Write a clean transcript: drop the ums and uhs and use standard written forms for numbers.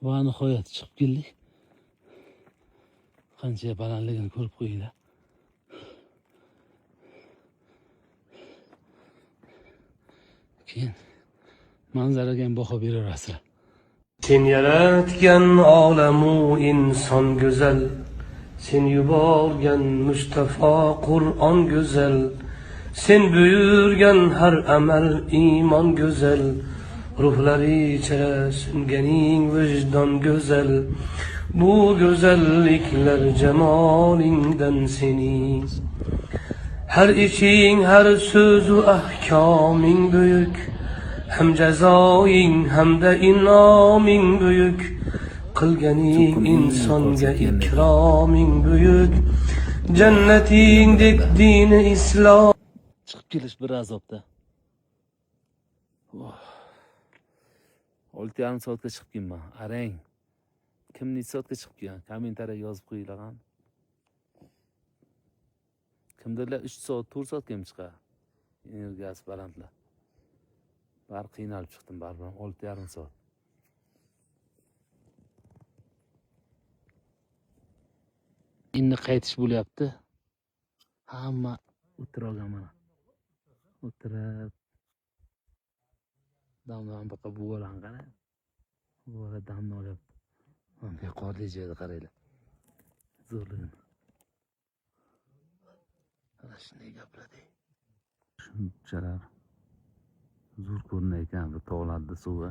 Va nihoyat chiqib keldik. Qancha balandligini ko'rib qo'yinglar. Keyin manzaraga ham baho beraverasizlar. Sen yaratgan olamu inson go'zal, sen yuborgan Mustafa Qur'on go'zal, sen buyurgan har amal iymon go'zal, ruhlar ichra sunganing vijdon go'zal, bu go'zalliklar jamolingdan sening. Har ishing, har so'zu ahkoming buyuk, ham jazoing hamda inoming buyuk, qilganing insonga ikroming buyuk, jannatingdek dini islom. Chiqib kelish bir azobda. Oh. 6,5 soatga chiqib kelman. Arang. Kim necha soatga chiqib kelgan? Kommentariya yozib qo'yinglar ham. Kimdirlar 3 soat, 4 soatga ham chiqadi. Energiyasi balandlar. Bari qiynalib chiqdim baribir 6,5 soat. Endi qaytish bo'lyapti. Hamma o'tirgan mana. O'tirib damdan baqa buvalarni qara. Buvalar damni olyapti. Mana bu qorli joyda qaranglar. Zo'rligini. Ana shunday gaplar. Shunchalar zo'r ko'rinar ekan bu tog'larda suvi.